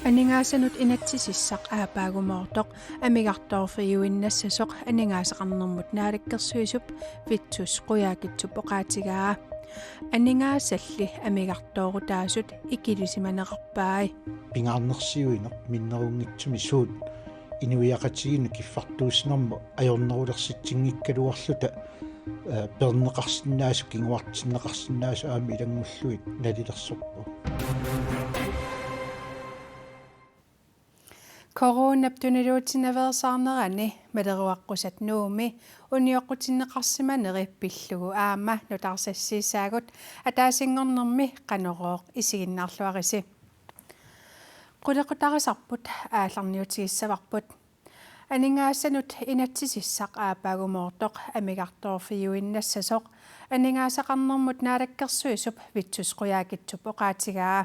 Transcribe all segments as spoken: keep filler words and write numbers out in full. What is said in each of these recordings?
Aningaasanut inatsisissaq aappaagumoortoq amigartoorfiuinnassasoq aningaasaqarnermut naalakkersuisup Vittus Qujaukitsup oqaatigaa. Aningaasalli amigartoorutaasut ikilisimaneqarpai. Pingaarnersiuineq minnerunngitsumik suut inuiaqatigiinnut kiffartuussinermut ajornerulersitsinngikkaluarluta, eh, peerneqarsinnaasut, kinguartinneqarsinnaasut aamma ilanngullugit nalilersorpoq. Coronap tuniluutsinaveersaarnerani Maleruaqqusat Nuummi unioqqutinneqarsimaneri pillugu aamma nutaarsassiissaagut, ataasinngornermi Qanorooq isiginnaarluarisi. Qulequtarisarput aallarniutigissavarput. Aningaasanut inatsisissaq aappaagumoortoq amigartoorfiuinnassasoq aningaasaqarnermut naalakkersuisup Vittus Qujaukitsup oqaatigaa.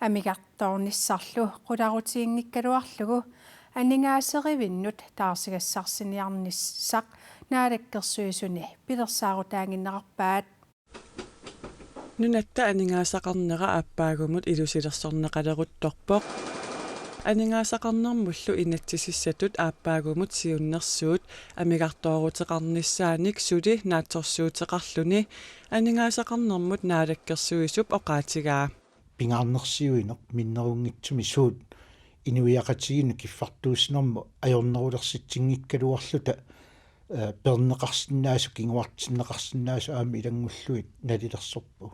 Amigartoornissarlu qularutiginngikkaluarlugu aningaaserivinnut taarsigassarsiniarnissaq naalakkersuisuni pilersaarutaannginnerarpaat. Nunatta aningaasaqarnera aappaagumut ilusilersorneqaleruttorpoq. Aningaasaqarnermullu inatsisissatut aappaagumut siunnersuut amigartooruteqarnissaannik suli naatsorsuuteqarluni aningaasaqarnermut naalakkersuisup oqaatigaa. Pingaarnersiuineq minnerunngitsumik suut inuiaqatigiinnut kiffartuussinermut ajornerulersitsinngikkaluarluta, eh, peerneqarsinnaasut, kinguartinneqarsinnaasut aamma ilanngullugit nalilersorpoq.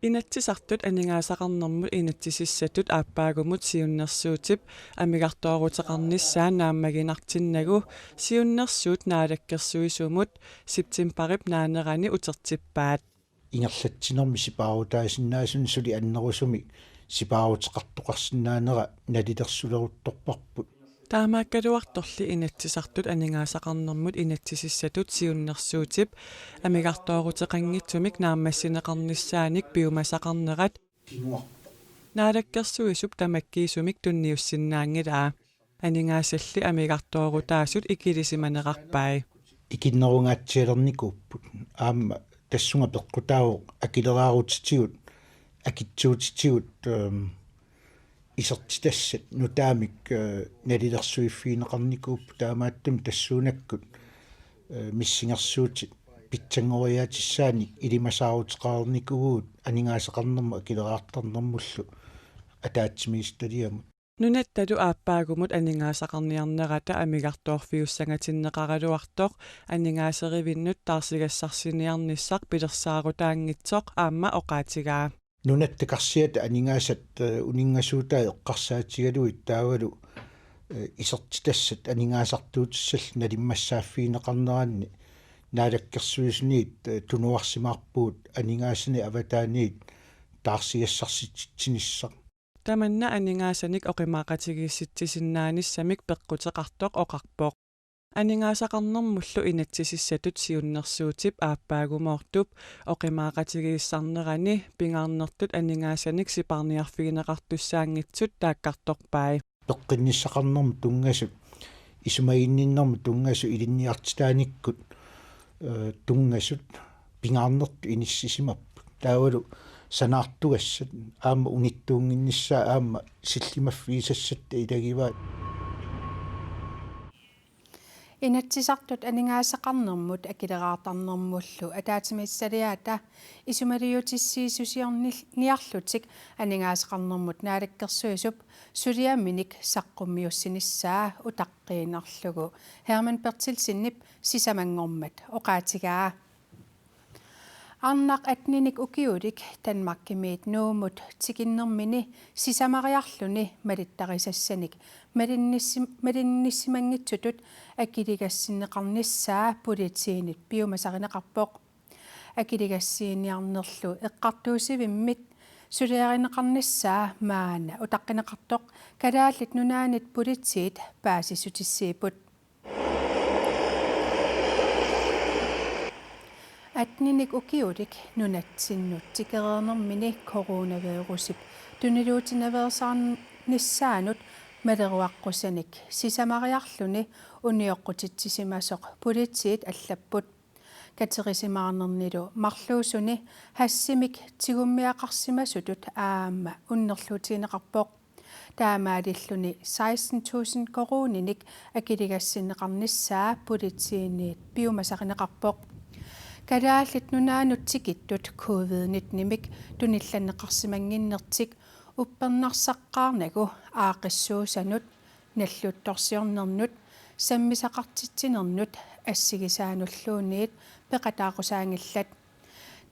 Inatsisartut aningaasaqarnermut inatsisissatut aappaagumut siunnersuutip amigartooruteqarnissaa naammaginartinnagu siunnersuut naalakkersuisumut septembarip naanerani utertippaat. Ingerlatsinermi sipaarutaasinnaasunik suli annerusumik sipaaruteqartoqarsinnaanera nalilersuleruttorparput. Taamaakkaluartorli inatsisartut aningaasaqarnermut inatsisissatut siunnersuutip amigartooruteqanngitsumik naammassineqarnissaanik piumasaqarnerat naalakkersuisup tamakkiisumik tunniussinnaanngilaa. Aningaasalli amigartoorutaasut ikilisimaneqarpai. Ikinnerungaatsialernikuupput. Aamma tassunga peqqutaavoq akileraarutitigut, akitsuutitigut, ehm, isertitassat nutaamik, eh, nalilersuiffigineqarnikuupput, taamaattumik tassuunakkut, eh, missingersuutit pitsanngoriaatissaanik ilimasaarutaqarnikuuvugut aningaasaqarnermut akileraartarnermullu ataatsimiititaliamut. Nunattalu aappaagumut aningaasaqarniarnerata amigartoorfiussangatinneqaraluartoq aningaaserivinnut taarsigassarsiniarnissaq pilersaarutaanngitsoq aamma oqaatigaa. Nunatta karsiata aningaasat, eh, uninngasuutai eqqarsaatigalugit taavalu, eh, isertitassat aningaasartuutissallu nalimmassaaffigineqarneranni naalakkersuisuniit, eh, tunuarsimaarpugut aningaasanik avataaniit taarsigassarsitsitsinissaq. Tamanna aningaasanik oqimaaqatigiissitsisinnaanissamik peqquteqartoq oqarpoq. Aningaasaqarnermullu inatsisissatut siunnersuutip aappaagumoortup oqimaaqatigiissarnerani pingaarnertut aningaasanik sipaarniarfigineqartussaanngitsut taakkartorpai. Peqqinnissaqarnermut tunngasut, isumaginninnermut tunngasut, ilinniartitaanikkut, eh, tunngasut pingaarnertut inissisimapput. Taavalu sanaartugassat aamma unittuunnginnissaat aamma sillimaffigisassatta ilagivaat. Inatsisartut aningaasaqarnermut akileraartarnermullu ataatsimiititaliaata isumaliutissiissusiornil-, niarlutik aningaasaqarnermut naalakkersuisup suliaminik saqqummiussinissaa utaqqiinnarlugu Hermann Berthelsenip sisamanngormat oqaatigaa. Arnaq atteninik ukiulik Danmarkimiit Nuummut tikinnermini sisamariarluni malittarisassanik malinnissi-, malinnissimanngitsutut akiligassinneqarnissaa politiinit piumasarineqarpoq. Akiligassiiniarnerlu eqqartuussivimmit suliarineqarnissaa maanna utaqqineqartoq Kalaallit Nunaannit Politiit paasissutissiipput. Atteninik ukiulik nunatsinnut tikereernermini coronavirusip tuniluutinaveersaarnissaanut maleruaqqusanik sisamariarluni unioqqutitsisimasoq politiit allapput. katerisimaarnernilu marluusuni hashimik tigummiaqarsimasutut aamma unnerluutigineqarpoq. Taamaalilluni seksten tusind koruuninik akiligassinneqarnissaa politiiniit piumasarineqarpoq. Kalaallit Nunaannut tikittut covid nittenimik tunillanneqarsimannginnertik uppernarsaqqaarnagu aaqqissuussanut, nalliuttorsiornernut, sammisaqartitsinernut assigisaanulluunniit peqataaqusaanngillat.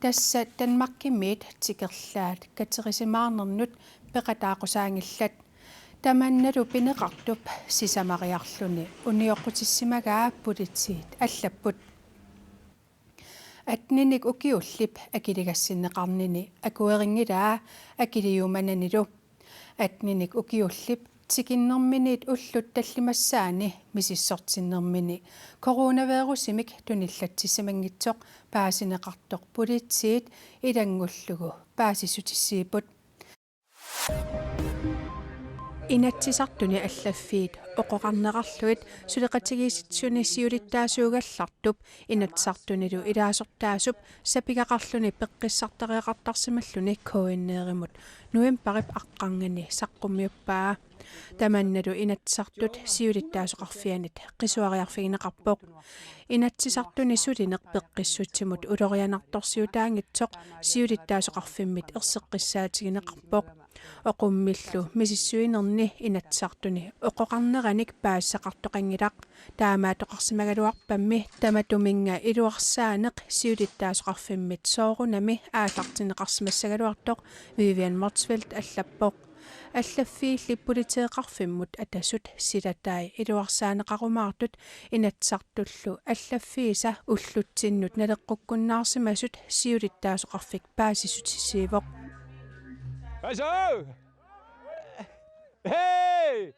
Tassa Danmarkimiit tikerlaat katerisimaarnernut peqataaqusaanngillat. Tamannalu pineqartup sisamariarluni unioqqutissimagaa politiit allapput. Atteninik ukiullip akiligassinneqarnini akuerinngilaa akiliumananilu. Atteninik ukiullip tikinnerminiit ullut tallimassaanni misissortinnermini coronavirusimik tunillatsissimanngitsoq paasineqartoq politiit ilanngullugu paasissutissiipput. Inatsisartuni allaffiit oqoqarneqarlugit suleqatigiissitsisuni siulittaasuugallartup Inatsisartunilu ilaasortaasup sapigaqarluni peqqissartariaqartarsimalluni K N R-imut novembarip aqqarnganni saqqummiuppaa. Tamannalu Inatsisartut siulittaasoqarfianit qisuariarfigineqarpoq. Inatsisartuni sulineq peqqissutsimut ulorianartorsiutaanngitsoq siulittaasoqarfimmit erseqqissaatigineqarpoq. Oqummillu misissuinerni Inatsisartuni oqoqarneranik paasisaqartoqanngilaq. Taamaattoqarsimagaluarpammi tamatuminnga iluarsaaneq siulittaasoqarfimmit soorunami aallartinneqarsimassagaluartoq Vivian Motzfeldt allappoq. Allaffiilli politeeqarfimmut atasut silatai iluarsaaneqarumaartut Inatsisartullu allaffiisa ullutsinnut naleqqukkunnaarsimasut siulittaasoqarfik paasissutissiivoq. Hey!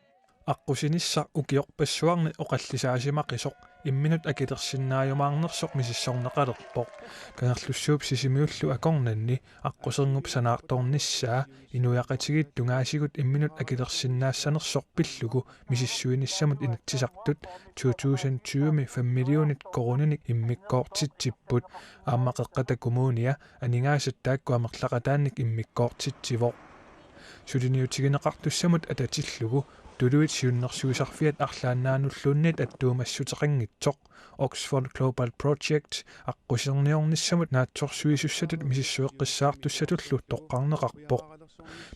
Aqqusinissaq ukiorpassuarni oqallisaasimaqisoq imminut akilersinnaajumaarnersoq misissorneqalerpoq. Kangerlussuup Sisimiullu akornanni aqquserngup sanaartornissaa inuiaqatigiit tungaasigut imminut akilersinnaassanersoq pillugu misissuinissamut Inatsisartut to tusind tyve-mi fem millionit koruuninik immikkoortitsipput. Aamma Qeqqata Kommunia aningaasat taakku amerlaqataannik immikkoortitsivoq. Suliniutigineqartussamut atatillugu tuluit siunnersuisarfiat arlaannaanulluunniit attuumassuteqanngitsoq Oxford Global Project aqquserniornissamut naatsorsuisussatut misissueqqissaartussatullu toqqarneqarpoq.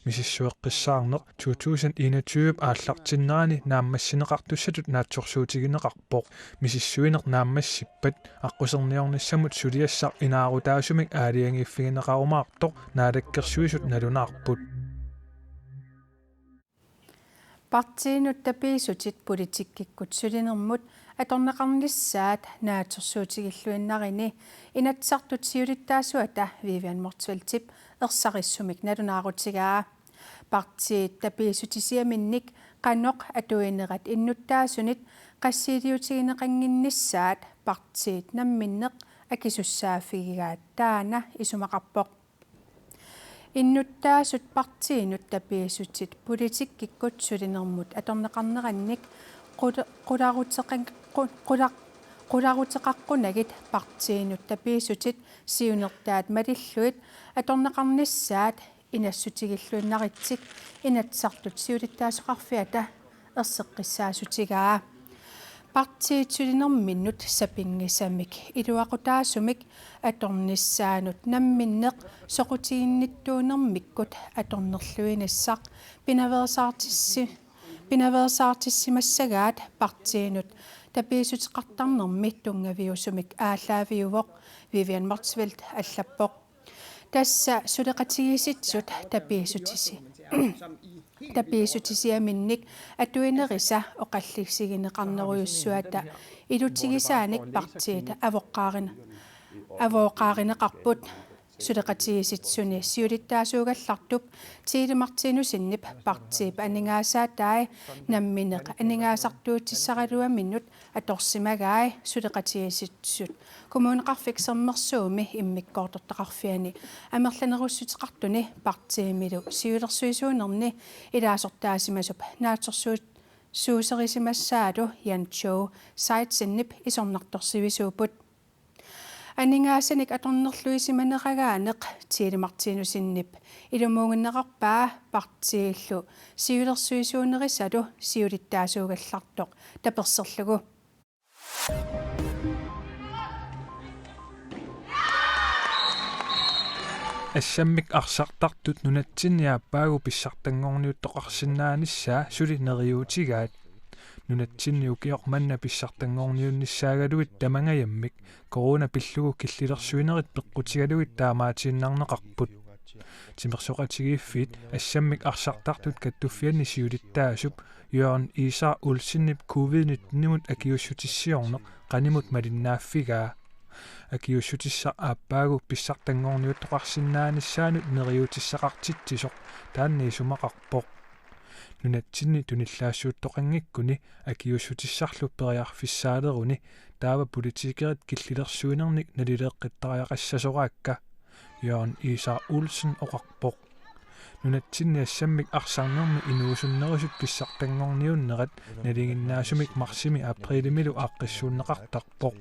Misissueqqissaarneq to tusind enogtyve aallartinnerani naammassineqartussatut naatsorsuutigineqarpoq. Misissuineq naammassippat aqquserniornissamut suliassaq inaarutaasumik aalajangiiffigineqarumaartoq Naalakkersuisut nalunaarput. Partiinut tapiissutit politikkikkut sulinermut atorneqarnissaat naatsorsuutigilluinnarini Inatsisartut siulittaasuata Vivian Motzfeldtip ersarissumik nalunaarutigaa. Partiit tapiissutisiaminnik qanoq atuinerat innuttaasunit qassiiliutigineqannginnissaat partiit namminneq akisussaaffigigaat taanna isumaqarpoq. Innuttaasut partiinut tapiissutit politikkikkut sulinermut atorneqarnerannik qula-, qularuteqan-, qu-, qula-, qularuteqaqqunagit partiinut tapiissutit siunertaat malillugit atorneqarnissaat inassutigilluinnaritsik Inatsisartut siulittaasoqarfiata erseqqissaassutigaa. Partiit sulinerminnut sapinngisamik iluaqutaasumik atornissaanut namminneq soqutiginnittuunermikkut atornerluinissaq pinaveersaartissi-, pinaveersaartissimassagaat partiinut tapiissuteqartarnermi tunngaviusumik aallaaviuvoq, Vivian Motzfeldt allappoq. Tassa suleqatigiissitsisut tapiissutisi-, tapiissutisiaminnik atuinerisa oqallisigineqarnerujussuata ilutigisaanik partiit avoqqaarin-, avooqqaarineqarput. Suleqatigiissitsisuni siulittaasuugallartup Tiilu Martinussenip partiip aningaasaataai namminneq aningaasartuutissaraluaminnut atorsimagai suleqatigiissitsisut Kommuneqarfik Sermersuumi immikkoortortaqarfiani amerlanerussuteqartuni partiimilu siulersuisuunerni ilaasortaasimasup naatsorsuut-, suuserisimassaalu Jan Cho Zeitzenip isornartorsivisuupput. Aningaasanik atornerluisimaneragaaneq Tiilu Martinusenip ilumuunneqarpaa partiillu siulersuisuunerissalu siulittaasuugallartoq taperserlugu. Assammik arsartartut nunatsinni aappaagu pissartanngorniuttoqarsinnaanissaa suli neriuutigaat. Nunatsinni ukioq manna pissartanngorniunnissaagaluit tamangajammik corona pillugu killilersuinerit peqqutigalugit taamaatiinnarneqarput. Timersoqatigiiffiit assammik arsartartut kattuffianni siulittaasup Jørgen Isak Olsenip covid nitten-imut akiuussutissiorneq qanimut malinnaaffigaa. Akiuussutissaq aappaagu pissartanngorniuttoqarsinnaanissaanut neriuutissaqartitsisoq taanna isumaqarpoq. Nunatsinni tunillaassuuttoqanngikkuni akiuussutissarlu periarfissaaleruni taava politikerit killilersuinernik nalileeqqittariaqassasoraakka, Jørgen Isak Olsen oqarpoq. Nunatsinni assammik arsarnermi inuusunnerusut pissartanngorniunnerat nalinginnaasumik marsimi aprilimilu aaqqissuunneqartarpoq.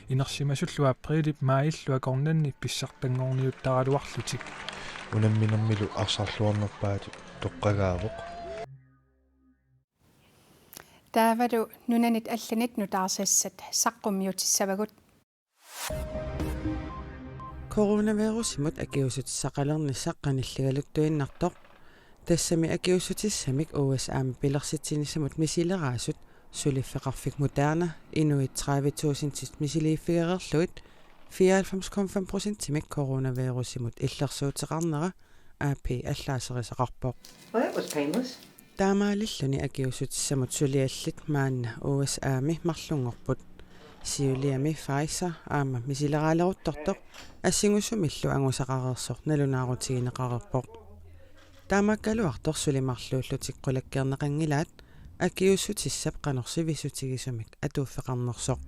Inersimasullu aprilip maajillu akornanni pissartanngorniuttaraluarlutik. Unamminermilu arsarluarnerpaatut toqqagaavoq. Taavalu nunanit allanit nutaarsassat saqqummiutissavagut. Coronavirusimut akiuussutissaqalernissaq qanilligaluttuinnartoq. Tassami akiuussutissamik U S A-mi pilersitsinissamut misileraasut suliffeqarfik Moderna inuit tredive tusindit misiliiffigereerlugit fireoghalvfems komma fem procentimik coronavirusimut illersuuteqarnera A P allaaserisaqarpoq. Well, that was painless. Taamaalilluni akiuussutissamut suliallit maanna U S A-mi marlunngorput. Siuliami Pfizer aamma misileraalerutortoq assingusumillu angusaqareersoq nalunaarutigineqareerpoq. Taamaakkaluartoq suli marluullutik qulakkeerneqanngilaat akiuussutissap qanoq sivisutigisumik atuuffeqarnersoq.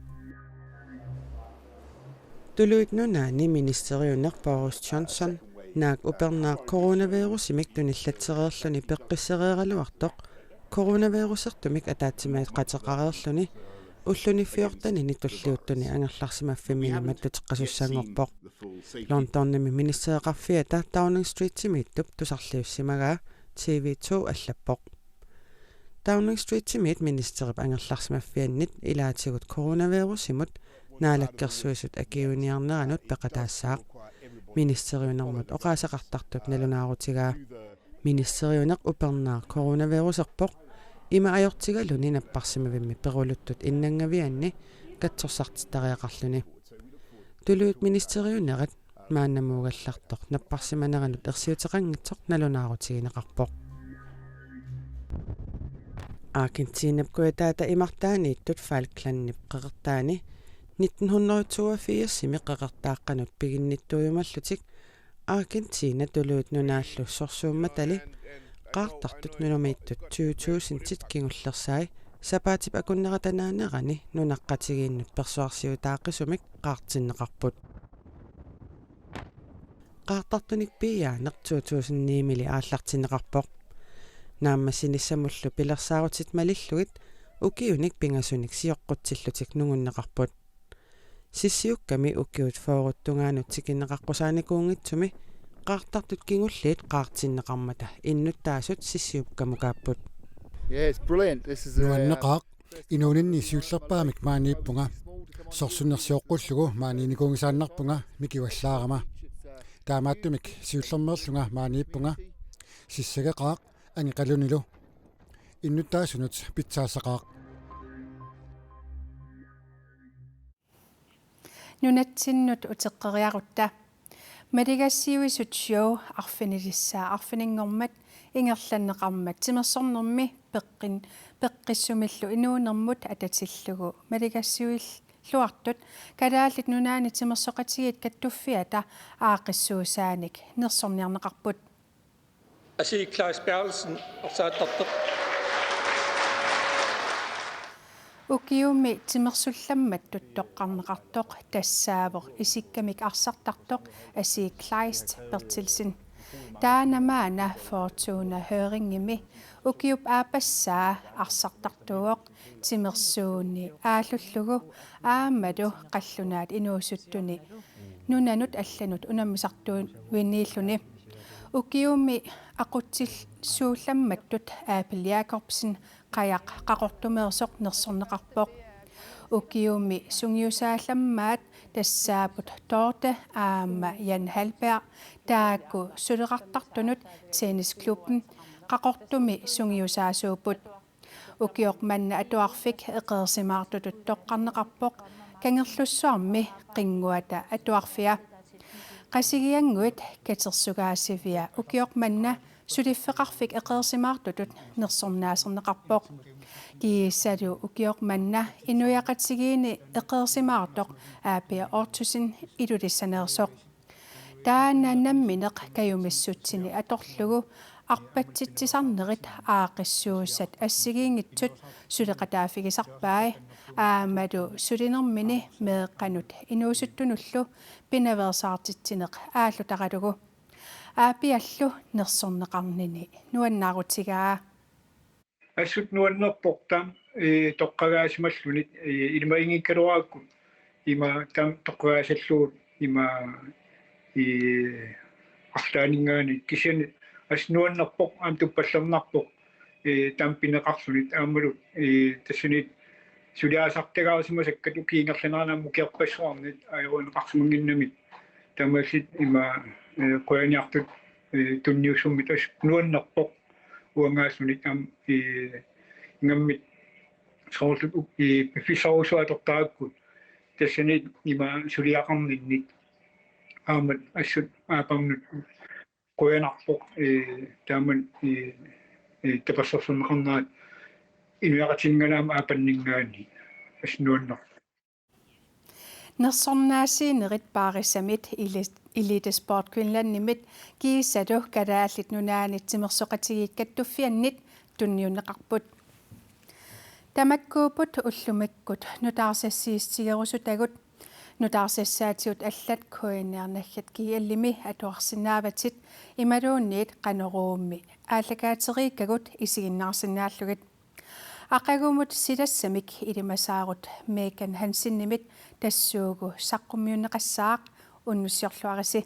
Tuluit Nunaanni ministeriuneq Boris Johnson naak upernaaq coronavirusimik tunillatsereerluni peqqissereeraluartoq coronavirusertumik ataatsimiittoqareerluni ulluni fjortenini tulliuttuni angerlarsimaffimmini mattuteqqasussanngorpoq. Londonimi ministereqarfiata Downing Streetimiittup tusarliussimagaa T V to allappoq. Downing Streetimiit ministerip angerlarsimaffiannit ilaatigut coronavirusimut naalakkersuisut akiuiniarneranut peqataassaaq. Ministeriunermut oqaaseqartartut nalunaarutigaa. Ministeriuneq upernaaq coronaviruserpoq, ima ajortigaluni napparsimavimmi peruluttut innanngavianni katsorsartittariaqarluni. Tuluit ministeriunerat maannamuugallartoq napparsimaneranut ersiuteqanngitsoq nalunaarutigineqarpoq. Argentinap kujataata imartaaniittut Falklandip qeqertaani nitten hundrede toogfirsimi qeqertaaqqanut piginnittuujumallutik Argentina Tuluit Nunaallu sorsuummatali qaartartut nunamiittut tyve tusindit kingullersai sapaatip akunneratannaanerani nunaqqatigiinnut persuarsiutaaqisumik qaartinneqarput. Qaartartunik piiaaneq to tusind ni-mili aallartinneqarpoq. Naammassinissamullu pilersaarutit malillugit ukiunik pingasunik sioqqutsillutik nungunneqarput. Sissiukkami ukiut fyrret tungaanut tikinneqaqqusaanikuunngitsumi qaartartut kingulliit qaartinneqarmata innuttaasut Sissiukkamukaapput. Yes, brilliant. This is a, uh, nuanneqaaq. Inuuninni siullerpaamik maaniippunga. Sorsunnersioqqullugu maaniinikuunngisaannarpunga mikivallaarama. Taamaattumik siullermeerlunga maaniippunga. Sissageqaaq angeqalunilu. Innuttaasunut pitsaassaqaaq. Nunatsinnut uteqqeriarutta. Maligassiuisut show arfinilissaa arfininngormat ingerlanneqarmat timersornermi peqqin-, peqqissumillu inuunermut atatillugu maligassiuilluartut Kalaallit Nunaanni Timersoqatigiit Kattuffiata aaqqissuussaanik nersorniarneqarput. Asii Kleist Berthelsen arsaattartoq. Ukiumi timersullammattut toqqarneqartoq tassaavoq isikkamik arsartartoq Asii Kleist Berthelsen. Taanna maanna Fortuna Høringimi ukiup aappassaa arsartartuuvoq timersuuni aallullugu aammalu qallunaat inuusuttuni nunanut allanut unammisartuinnilluni. Ukiumi aqutsisuullammattut Abel Jakobsen Qajaq Qaqortumeersoq nersorneqarpoq. Ukiumi sungiusaallammaat tassaapput Dorte aamma Jan Hallberg taakku suleqartartunut tennisklubben Qaqortumi sungiusaasuupput. Ukioq manna atuarfik eqeersimaartutut toqqarneqarpoq Kangerlussuarmi Qinnguata Atuarfia. Qasigiannguit katersugaasivia ukioq manna suliffeqarfik eqeersimaartutut nersornaaserneqarpoq. Kiisalu ukioq manna inuiaqatigiinni eqeersimaartoq Aapia Ottosen Ilulissaneersoq. Taanna nammineq kajumissutsini atorlugu arpatsitsisarnerit aaqqissuussat assigiinngitsut suleqataaffigisarpai aammalu sulinermini meeqqanut inuusuttunullu pinaveersaartitsineq aallutaralugu. Aapiallu nersorneqarnini nuannaarutigaa. Assut nuannerpoq taama, ee, toqqagaasimalluni, ee, ilimaginngikkaluarakku ima taama toqqagaasallugu ima, ee, arlaanninngaanniit kisianni assut nuannerpoq aamma tuppallernarpoq, ee, taama pineqarluni aammalu, ee, tassani suliarisartagaasimasakka ukiup ingerlanerani aamma ukiorpassuarni ajorunneqarsimannginnami taamaalillutik ima, ee, qujaniartut, ee, tunniussummik assut nuannerpoq uangaassunik aamma, ee, ingammik soorlu, ee, piffissarujussuaq atortarakkit tassani ima suliaqarninni aamma assut aappannut qujanarpoq, ee, taama, ee, ee, tapersersorneqarnerat inuiaqatigiinninngaanniit aamma aappanninngaanniit assut nuannerpoq. Nersornaasiinerit Paarissamit Eli-, Elite Sport Greenlandimit kiisalu Kalaallit Nunaanni Timersoqatigiit Kattuffiannit tunniunneqarput. Tamakkuupput ullumikkut nutaarsassiissutigerusutagut. Nutaarsassaativut allat K N R naggat G L-imi atuarsinnaavatit imaluunniit Qanoruummi aallakaateriikkagut isiginnaarsinnaallugit. Aqagumut silassamik ilimasaarut Megan Hansenimit tassuugu saqqummiunneqassaaq, unnussiorluarisi.